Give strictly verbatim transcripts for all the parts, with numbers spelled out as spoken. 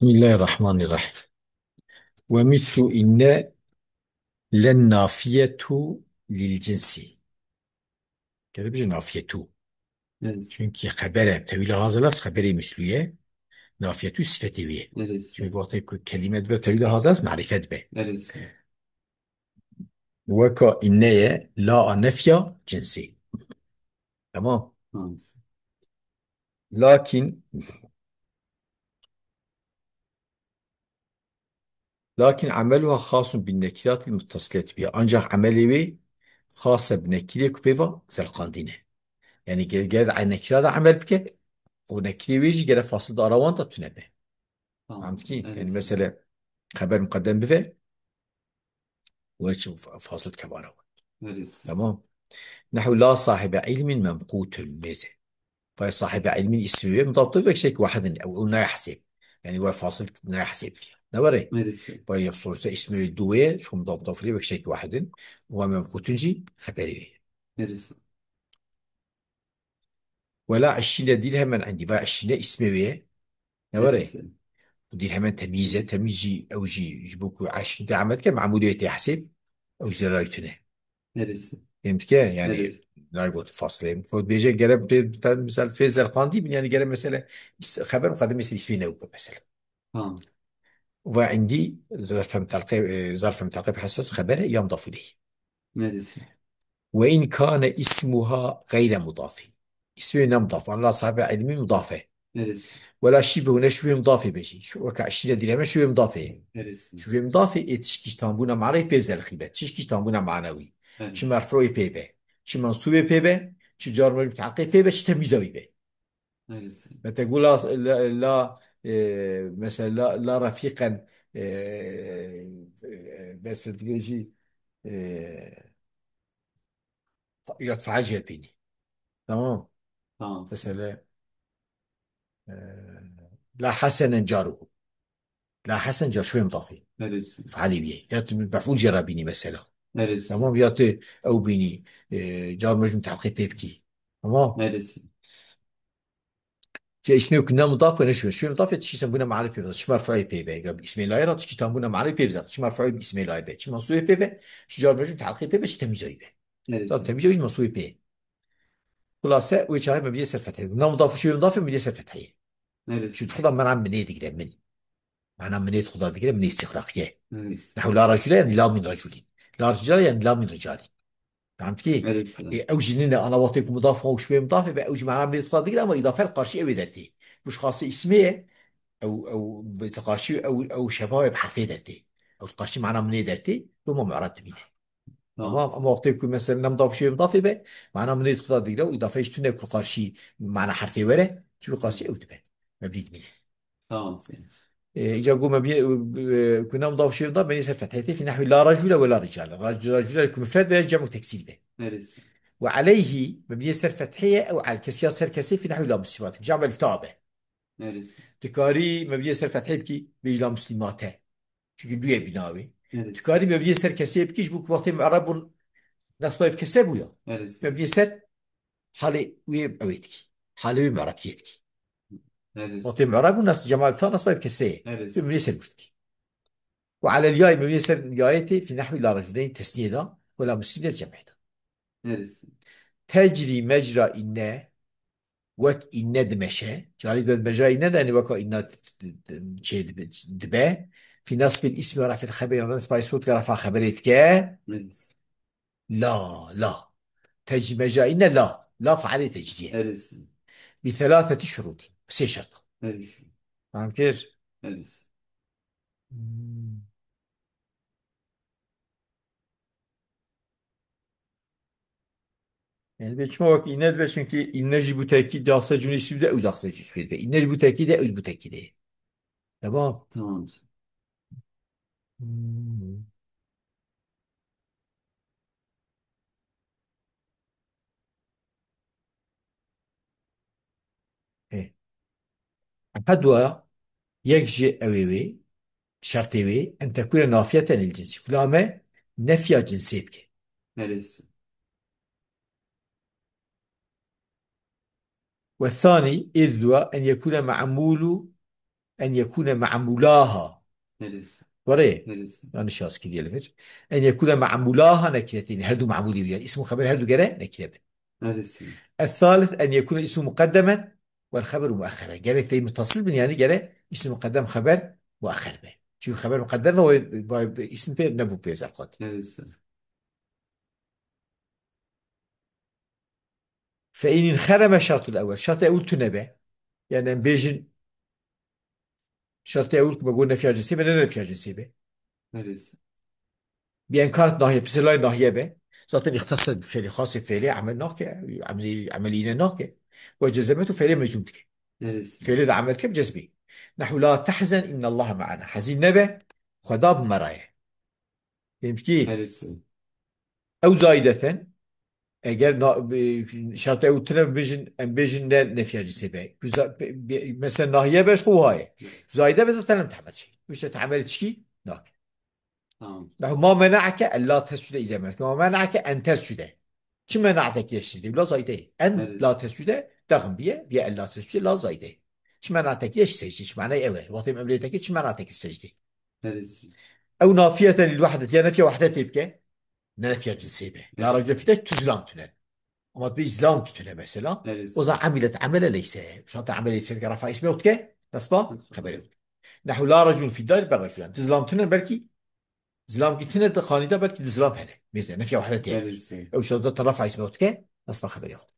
Bismillahirrahmanirrahim. Ve mislu inne len nafiyetu lil cinsi. Gere bije nafiyetu. Evet. Çünkü xebere tewîla hazir lafz xeberê mislû ye. Nafiyetu sifetê wî ye. Evet. Çünkü wextê ku kelîme dibe tewîla hazir lafz marîfet be. Evet. Weka inne ye, la a nefya cinsî. Tamam. Tamam. Lakin Lakin emeluha xasun bin nekiratil muttasilet biha. Ancak emelê wê xas e bi nekirê ku pê ve zelqandî ne. Yani ge-, gere di nekira de emel bike, o nekirê wê jî gere fasil di ara wan de tune be. Tamam. Fehmtî? Yani mesela xeber muqeddem bive, we çi fa-, fasil dike vara we. Neresi? Tamam. Nehu la sahibe ilmin memqutun mêze. Vay sahibe ilmin ismi ve mudaf da vek şek wahidin. Ew, ew naya hesêb. Yani we fasil naya hesêb fiya. Ne were? Neresi? Vay ya sonuçta ismi ve duye, şu mudaf da fiya vek şek wahidin. Ve memqutun jî xeberi ve. Neresi? Wela eşîne dîr hemen endî. Vay eşîne ismi ve. Ne were? Neresi? Û dîr hemen temîz e. Temîz jî, ew jî, ji bo ku eşîn te emed ke, memûlê te hesêb, ew jî ray tune. Neresi? Em dike, yani, Neresi? Nayê got fasilê. Got bêje gere pê, te, misal, pê zelqandî bin, yani, gere mesele, is-, xeber muqeddem mesela ismê ne be mesela. Tamam. Ve endî zarf mutalqe, e, zarf mutalqe bi hesas xeber e, ya mudaf ileyh. Neresi? Ve in kane ismuha gayre mudafin. Ismê ne mudaf. An la sahibe ilmi mudaf e. Neresi? Wela şîbe û ne şûbê mudafê be jî. Şu weka eşîne dîreme şûbê mudafê. Neresi? Şûbê mudafê ê tişkî ji tambûna marîfê pê zelxîbe. Tişkî ji tambûna manewî. Neresi? Çi merfûê pê be. Çi mensûbê pê be. Çi car mecrûr teqî pê be. Çi temîza wî be. Neresi? Mete gula la, la, e, mesela la, la refiqen, e, e, mesela dibêjî, e, fa-, îcat fail jê bînî. Tamam. Tamam. Mesela, e, la hasenen caru. La hesen car şûbê mudafê. Neresi? Fealê wî ye. Ya tu mef'ûl jê re bînî mesela. Neresi? Tamam, ya tu ew bînî, e, car mecrûr telqî pê bikî. Tamam. Neresi? Ca ismê ku ne mudaf be, ne şûbê. Şûbê mudafê tişkî sen bûne marîfê pê be. Çi merfûê pê be. Ya ismê layê re tişkî tam bûne marîfê pê be. Çi merfûê bi ismê layê be. Çi mensûbê pê be. Çi car mecrûr telqî pê be. Çi temîza wî be. Neresi? Tam temîza wî mensûbê pê. Xulase, wê çaxê me bîye ser fethê. Na mudaf û şûbê mudafê me bîye ser fethê. Neresi? Çünkü xuda mena minê digire min. Mana minê xuda digire, minê îstîxraqî ye. Neresi? Nehu la racule yani la min raculin. La ricale yani la min ricalin. Fehmtî? Neresi? E, ew jî nîne ana wextê ku mudaf û şûbê mudafê be, ew jî mana minê xuda digire ama îdafe li qarşî ew ê dertê. Kuş xasê ismê ye, ew, ew bi qarşî, ew, ew şebahê bi herfê dertê. Ew qarşî mana minê dertê, loma mu'rab dibîne. Tamam. Tamam, ama wextê ku mesela ne mudaf şûbê mudafê be, mana minê xuda digire û îdafe jî tune ku qarşî mana herfê were, çi bi qarşî ew dibe. Mebnî dibîne. Tamam, seyî. E, îca ku mebnî, e, ku ne mudaf şûbê mudaf, mebnî ser fethê tê, fî nehwî la racule ve la ricale. Rac-, racule ku mufred be, cem û teksîr be. Neresi? Ve aleyhî, mebnî ser fethê ye, ew al kesiya ser kesê, fî nehwî la muslimat. Cem elif ta be. Neresi? Dikarî mebnî ser fethê bikî, bêj la muslimate. Çünkü duye bîna wê. Neresi? Tu karî mebniyê ser kesê bikî, ji bo ku wextê mu'reb bûn, nesbayê bi kesre bûya. Neresi? Mebniyê ser halê wê ew ê dikî. Halê wê mu'rebiyê dikî. Neresi? Wextê mu'reb bûn, nas cemal ta nesbayê bi kesreyê. Neresi? Tu mebniyê ser wî dikî. Û alel yayê mebniyê ser yayê tê, fî nehwî la reculeyn tesniyê da, wela muslimê cem'ê da. Neresi? Tecrî mecra inne, wek inne dimeşe. Carî dibe dimeşa inne de, yani weka inna t-, t-, t-, çê dibe, dibe. Fî nasbil ismi ve rafil xeberî, nasba ismi ve rafa xeberê dike. Neresi? La, la. Tecrî mecra inne la. La fealê tecrî ye. Neresi? Bi thelatheti şurûtî. Sê şert. Neresi? Feham kir? Neresi? Hmm. Yani be çima wek inne dibe, çünkü inne jî bu tekîd, daxse cümle ismi de, ew daxse cümle ismi de. İnne jî bu tekîd de, ew jî bu tekîd de. Tamam. Tamam. Hmm. Ê. Ehedwa, yek ji ew ê wê, şertê wê, en tekune nafiyeten lil cinsî. Kula me nefya cinsê bike. Neresi? Ve thani, ê dua, en yekune me'mûlu en yekûne me'mûlaha. Neresi? Were. Neresi? Yanlış yazı diye lefir. En yekûne me'mûlaha nekireteyni. Her du me'mûlî, yani ismu xeber her du gere nekire bin. Neresi? Es-salis en yekûne ismu muqeddemen vel xeberu muaxxeren. Gerek tey muttasil bin, yani gere ismu muqeddem xeber muaxxer be. Çünkü xeber muqeddem ve, ve, ve isim pê nebû pê zerqat. Neresi? Fe in inxereme şertul ewel. Şertê ewil tune be. Yani em bêjin, şertê ewil ku me got nefya cinsê be, ne nefya cinsê be. Neresi? Bi enkaret nahiye, pisilay nahiye be. Zaten îxtese bi fiilê, xasê fiilê emel nake, emelî, emelîne nake. Ve cezemet û fiilê mecûm dike. Neresi? Fiilê de emel ke bi cezbî. Nehu la tehzen innallaha me'ana. Hezîn nebe, Xweda bi me re ye. Fehmkî? Neresi? Ew zayideten, eger na-, bi-, şertê ew tune bibêjin, em bêjin ne nefya cinsê be. Ku za-, be-, be-, mesela nahiye be ji xwe wiha ye. Zayide be zaten em tehmel çi. Wişte te emelê çikî? Nake. Tamam. Nehu ma mena'eke en la tescude îze emertuke. Ma mena'eke en tescude. Çi mena'te kir secde? Wila zayide ye. En Evet. la tescude dexin biye, biye en la tescude la zayide ye. Çi mena'te kir secde? Çi manayê ew e? Wextê em emrê te kir, çi mena'te kir secde? Neresi? Ew nafiyeten lil wehdeti, ya nefya wehdetê bike. Ne nefya cinsê be. La Evet. racule fî de tu zilam tune. Ama bi zilam tu tune mesela. Neresi? O zaman amilet amele leyse. Şanta amele leyse ke rafa isme utke. Nasba? Nasba. Xeberi utke. Nehu la racul fî dar bel raculen. Tu zilam tune belkî. Zilam ki tune de xanî de belkî du zilam hene. Mêze, nefya wehdetê. Neresi? Ew şazda te rafa isme utke. Nasba xeberi utke.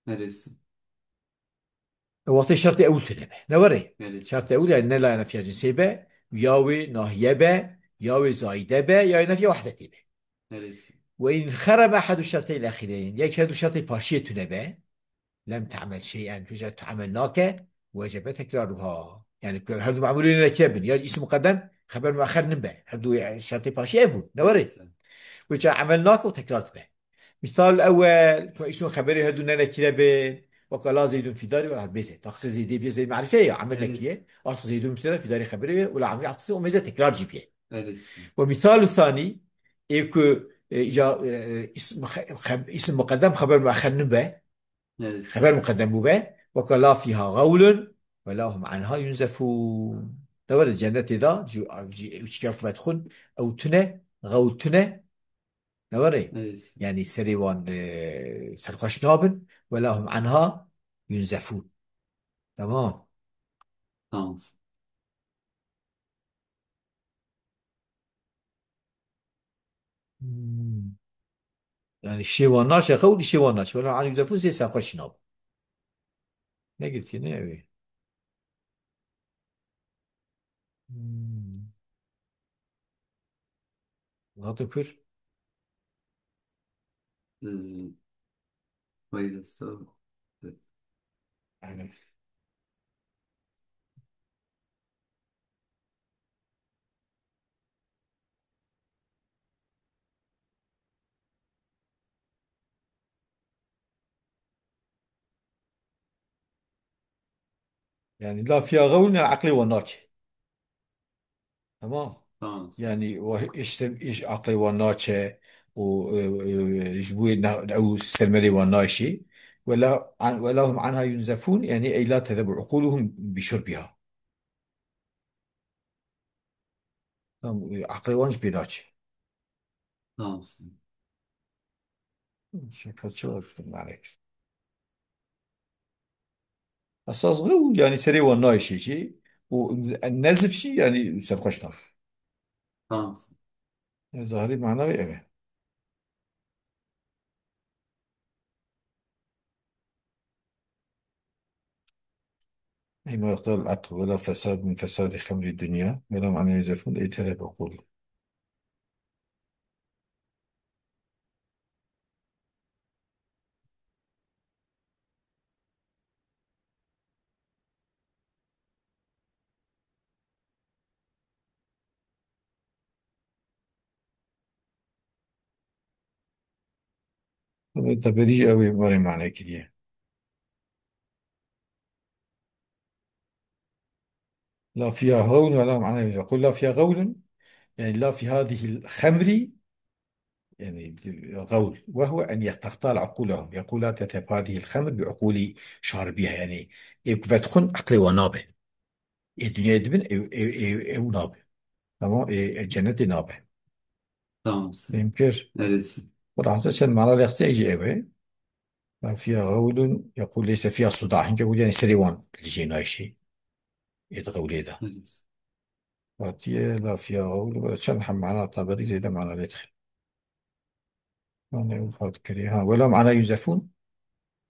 Neresi? Wextê şertê ewil tune be. Ne were? Belê. Şertê ewil yani ne la nefya cinsê be, ya wê nahiye be, ya wê zayide be, ya wê nefya wehdetê be. Belê. Ve in xereme ehadu şerteyl exîreyn. Yek her du şertê paşiyê tune be. Lem te'mel şey'en. Tu jî tu emel nake. Wecebe tekraruha. Yani ku her du memûlê nekebin. Ya îsim muqeddem, xeber muaxer nin be. Her du şertê paşiyê ev bûn. Ne were? Belê. Wê çawa emel nake û tekrar dibe. Misal ewel, ku îsim xeberê her du ne nekire bin, weka la Zeydun fî darî wela mêze. Taxtê Zeydê bîye Zeyd marife ye, amir Evet. nekiye. Artı Zeydun mübteda fî darî xeberê ye, wela amir artı o mêze tekrar cî bîye. Evet. Ve misal thani, ê ku, e, îca, e, îsim xe-, xe-, îsim muqeddem xeber muaxer nibe, Evet. xeber muqeddem bûbe, weka la fîha gawlun ve la hum anha yunzefûn. Ne were cennetê de, ji, ji, ji, ji, ew tune, gawl tune, Ne were? Evet. Yani serê wan, e, serxweş nabin. Wela hum anha yunzefûn. Tamam. Tamam. Hmm. Yani şê wan naşe, xew dî şê wan naşe. Wela hum anha yunzefûn zê serxweş nabin. Ne girtiye, ne ew ê. Hmm. Hato kur. Hmm. Faydası. Evet. Aynen. Yani la fiha gawlun, yani eqlê wan naçe. Tamam. Tamam. Yani o işte iş eqlê wan naçe û, e, e, ji bo ne-, ew sermerê wan nayşî. Wela an-, wela hum anha yunzefûn, yani ey la tezebu uquluhum bi şurbiha. Tamam, e, eqlê wan ji pê naçe. Tamam. Şaka çok yani. Esas gawl yani serê wan nayşe jî û nezif jî yani serxweş nabe. Tamam. Zahirî mana wê ev e. Ey ma yuqtal akl ve la fesad min fesadi xemrî dunya ve la ma'na yuzefun ey tele bi uqulî. Teberî jî ew ê warê mane kiriye. La fiha gawlun ve la ma'na yuzefun. Qul la fiha gawlun, yani la fi hadihil xemri Yani, gawl. Ve huve en yestextale uqulehum. Yekûl la tezheb hadihil xemr bi uqulî şaribiha. Yani, ê ku vedixwin eqlê wan nabe. Ê dinyayê dibin, ew, ew, ew, ew nabe. Tamam, ê, ê cennetê nabe. Tamam. Fehim kir. Evet. Xulasa çend mana lextê jî ew e. La fiha gawlun, yekul leyse fiha suda. Hinke gul yani serê wan li jê nayşê. Ê di gawlê de. Evet. Hatiye la fiha gawlun, böyle çend hem mana Taberi zêde mana lê dixin. Hane û hat kirî. Ha, wela mana yunzefûn.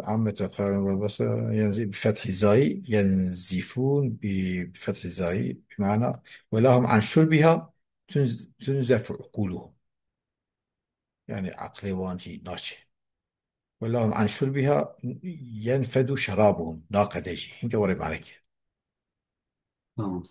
Amme tefa'un wal basar, yenzi-, bi fethî zayî, yenzîfûn, bi, bi fethî zayî, bi mana, wela hum an şurbiha tunz-, tunzefu uquluhum. Yani aqlê wan jî naçe. Wela hum an şurbiha yenfedu şerabuhum. Naqede jî. Hinke were maneke. Tamam.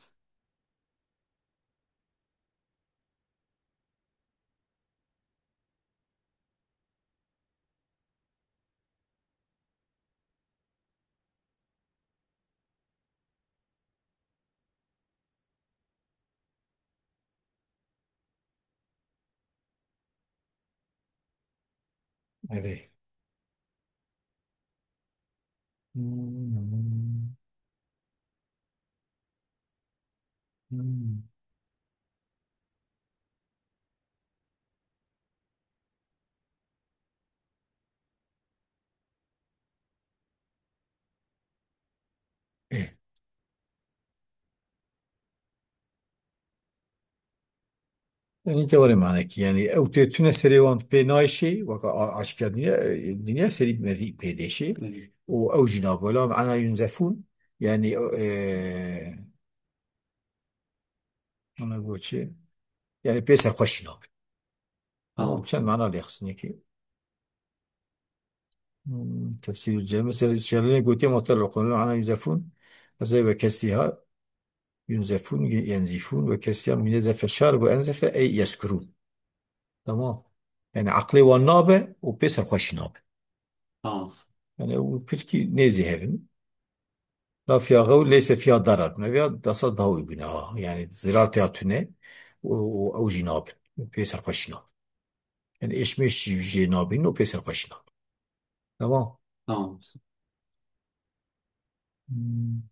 Erê. Hmm. Hmm. Ê. Yanî ke were manekî, yanî ew tê tune serê wan pê nayşê, weka a-, aşkar dinya, e, dinya serî mezî pê dêşê. Hı hı. Û ew jî nabe. Wela ana yunzefûn, yanî, e, ana goçê, yanî pê serxweşî nabe. Tamam. Tamam, çend mana lê xistinekî. Hmm, tefsîr Cem. Mesela, şerine gotiye muhtar ve konu ana yunzefûn. Mesela ve kesriha yunzefûn, yenzîfûn ve kesriha minezefe şar ve enzefe ey yeskurûn. Tamam. Yani aqlê wan nabe û pê serxweşî nabe. Tamam. Yani û piçkî nêzî hevin. La fiha gawlun leyse fiha darar. Neviya dasa daha uygun ha. Yani zirar tê tune û, û ew jî nabin. Pê serxweşî nabin. Yani eşmêş jî jê nabînin û pê serxweşî nabin. Tamam. Tamam. Hmm.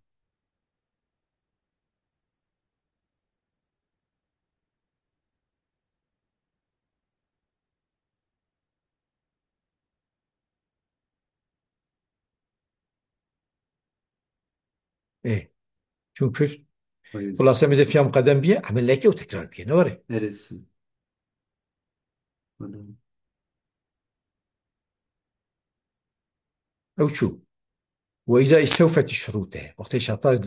Ê, çûn kir. Xulasa mêze fiya muqedem biye, emeleke û tekrar biye. Ne were? Neresi? Ew çû. Ve îza îstewfetî şurûte. Wextê şerta,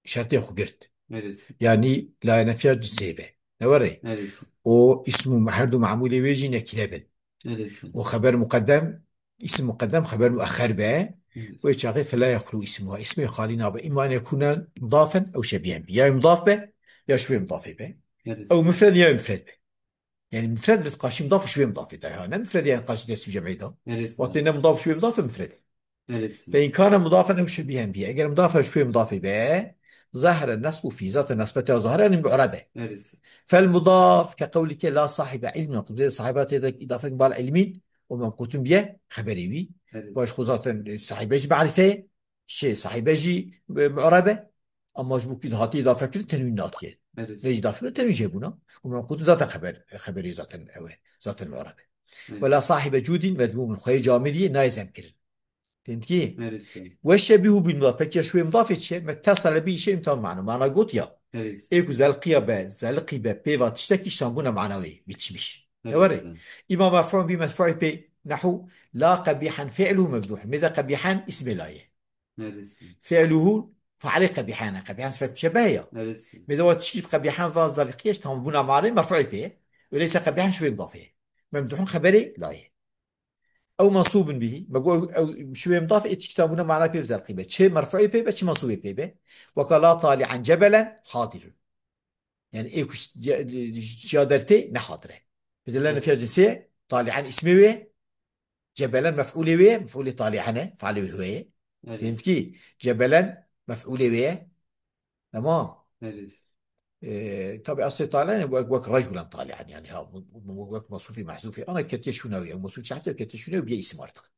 şertê xwe girt. Neresi? Yanî la nefiya cinsê be. Ne were? Neresi? O îsm û her du memûlê wê jî nekîre bin. Neresi? O xeber muqedem, îsm muqedem, xeber muexer be. Neresi? Wê çaxê fela yexlu îsmuha. Îsmê xalî nabe. Îma an yekûne mudafen ew şebihen bi. Ya mudaf be, ya şibê mudafê be. Neresi? Ew mufred ya mufred be. Yani mufred bi qarşî mudaf û şibê mudafê de ya. Ne mufred yani qarşî dest û cem'ê de. Neresi? Wextê ne mudaf û şibê mudaf e mufred. Neresi? Fe in kâne mudafen ew şebihen bî. Eger mudaf ew şibê mudafê be, zahre nesbu fî. Zaten nesbet ya zahre yani mu'rebe. Neresi? Fel mudaf ke qewlike la sahibe ilmin. Qubzê sahibe tê de îdafe bal ilmin. O menqutun biye xeberê wî. Neresi? Baş xwe zaten, e, sahibe jî marîfe ye. Şey, sahibe jî, e, mu'rebe. Ama ji bo ku hatiye îdafe kirin, tenwîn natiye. Evet. Ne jî îdafe kirin, tenwîn jê bûna. Û menqût zaten xeber, xeberê zaten ew e. Zaten mu'rebe. Evet. Wela sahibe cûdîn medmûmin, xweyê camêriyê nayê zem kirin. Fehmtî? Evet. Ve şebîhu bil mudaf. Peki ya şibê mudafê çi ye? Mettasale bî şey tam mana. Mana got ya. Evet. Ê ku zelqiya be, zelqî be, pê va tiştekî şandbûna mana wê, bitişmiş. Evet. Ne were? Îma merfu'un bî, merfu'ê pê, nehu, la qebîhen fi'luhu memduhun. Mêze qebîhen îsmê la ye. Neresi? Fi'luhu fe'lê qebîhane. Qebîhan sifet muşebbeh ya. Neresi? Mêze wa tişkî qebîhan va zaliqiyeş tamam bûna malê merfu'ê pê. Öyleyse qebîhan şibê mudafê. Memduhun xeberê la ye. Ew mensûbun bihî. Me got ew, ew şibê mudaf ê tişkî tamam bûna mana pê zaliqî be. Çi merfu'ê pê be, çi mensûbê pê be. Weka la tali'an cebelen hadirun. Yani ê ku ji, ji, ji ya dertê nehatire. Bi dile nefiya cinsê, tali'an ismê wê, cebelen mef'ulê wê, mef'ulê tali'an e, faalê wê huwe ye. Evet. Fehmtî? Cebelen mef'ulê wê ye. Tamam. Evet. Ee, tabi aslê tali'an wek, wek reculen tali'an yani ha, bu, bu, bu wek masufî mahzufî. Ana ketiye şûna wê, masuf çehte ketiye şûna wê biye isim artık.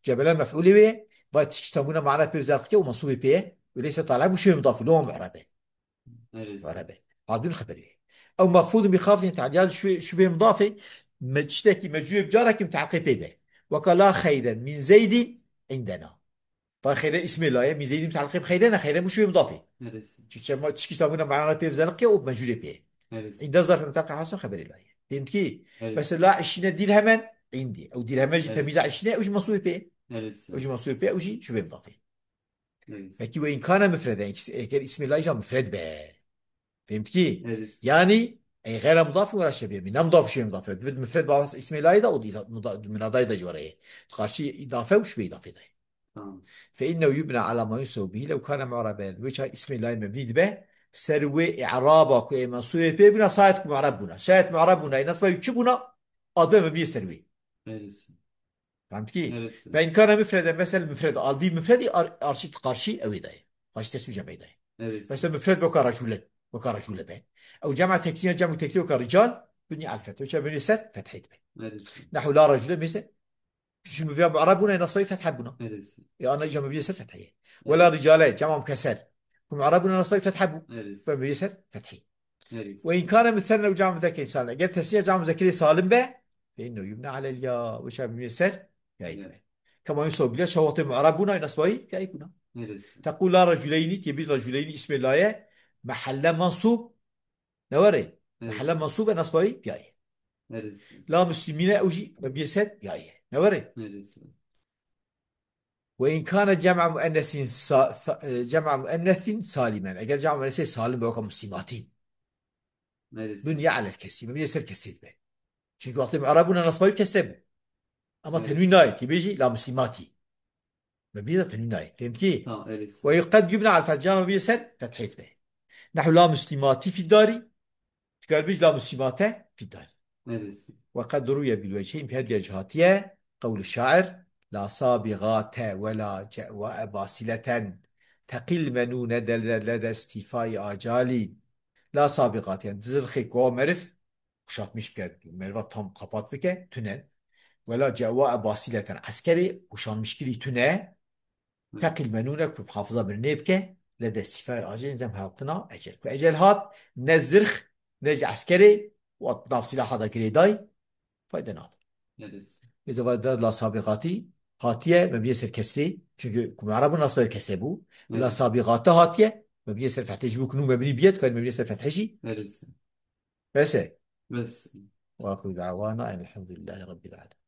Cebelen mef'ulê wê ye, va tişkî tamam bûna mana pê zaliqiye û mensûbê pê ye. Öyleyse tali'an bu şibê mudafî, lo mu'rebe. Erê. Mu'rebe. Hadun xeberî. Ew mexfûdun bi xafdin te'lî. Ya şubê, şubê mudafê, me, tiştekî mecrûrê bi carekî muteleqê pê de. Weka la xeyren min zeydin indena. Fa xeyre ismê laye, min zeydin muteleqê bi xeyre ne, xeyre bu şubê mudafê. Erê. Çi çema, çi kişta bûna mana pê vizeliqe û mecrûrê pê. Erê. Inda zarf muteleqê hasil xeberî laye. Fehmtî? Erê. Mesela işine dirhemen indi. Ew dirheme jî Erê. Temîza işine, ew jî masûbê pê. Erê. Ew jî masûbê pê, ew jî şubê mudafê. Neyse. Peki ve inkâne müfreden, ikisi, eger ismê lay jî müfred be. Fehmtî? Neyse. Yani, ey gayra mudaf ve şebîhe, ne mudaf şebîhe mudaf. Divêt müfred bavas ismê lay da, o da muda-, münadayê da jî were. Karşı idafe û şubê idafê da. Tamam. Fe innehu yubna ala ma yunsebu bihi lew kâne mu'reben. Wê çax ismê lay mebnî dibe, ser wê i'raba ku ê mensûbê pê bûna, şayet ku mu'reb bûna. Şayet mu'reb bûna, ê nasba wî çi bûna? Adibe mebnî ser wê. Neyse. Fehmtî? Neyse. Ve inkâne müfreden, mesela müfred, alvî müfredî ar-, arşî karşî ew ê dayê. Karşî tesû cemê dayê. Neyse. Mesela müfred boka raculen, boka racule be. Ew cema teksî ya cem û teksî boka rical, bünî al fethe. Uça bünî ser fethê dibe. Neyse. Nehu la racule mesela. Çünkü müfred mu'rab bûna, nasbayî fethe bûna. Neyse. Ya ana cem bünî ser fetheye. Wela ricale, cema mukeser. Ku mu'rab bûna, nasbayî fethe bû. Neyse. Ve bünî ser fethê. Neyse. Ve inkâne müsenne û cem müzekker salim. Eger tesniye cem müzekkeri salim be, fe innehu yubna alel ya. Uça bünî ser ya dibe. Kema yunsebu bî lel, şawatê mu'rab bûna, nasbayî ya bûna. Neyse. Tequl la raculeyni, tê bî raculeyni ismê laye, mehelle mansûb, ne were? Neyse. Mehelle mansûb e, nasbayî ya ye. Neyse. La muslimîne, ew jî mebnî ser ya ye. Ne were? Neyse. Ve inkâne cem'a muennesin sa-, sa-, e, cem'a muennesin salimen. Eger cem'a muennesê salim be, weka muslimatîn. Neyse. Bünye alel kesî. Mebnî ser kesî dibe. Çünkü wextê mu'rab bûna, nasbayî kesre bû. Ama Evet. tenwîn nayê, tê bêjî la muslimati. Mebnî de tenwîn nayê. Fehmtî? Tamam, evet. Ve yuqed yubna al fethan, mebnî ser fethê dibe. Nehu la muslimati fid dari. Tu kar bêjî la muslimate fid dari. Evet. Ve qed ruye bil vechheyn, her diye hatiye, qewlu şair, la sabigate ve la ce'wae basileten, teqil menune de, de, lede stifai acali. La sabigate, yani zirxê ku merif kuşatmış bike, meriva tam kapat bike, tune. Wela cewa e basileten, eskerê kuşanmişkirî tune. Hı. Teqil menune ku hafiza bir nêbike, lede stifayê acil, cem hatina ecel. Ku ecel hat, ne zirx, ne jî eskerê, û nav silaha da girêday, fayde nade. Neyse. Êza va de la sabîqatî hatiye, mebniyê ser kesrê. Çünkü ku mu'rab bû, nasbê kesrê bû. La Neyse. sabîqatî hatiye, mebniyê ser fethê jî bû, ku nû mebnî biyet, kayên mebniyê ser fethê jî. Neyse. Bes e. Bes. Ve axiru da'wana enelhamdülillahi rabbil alemin.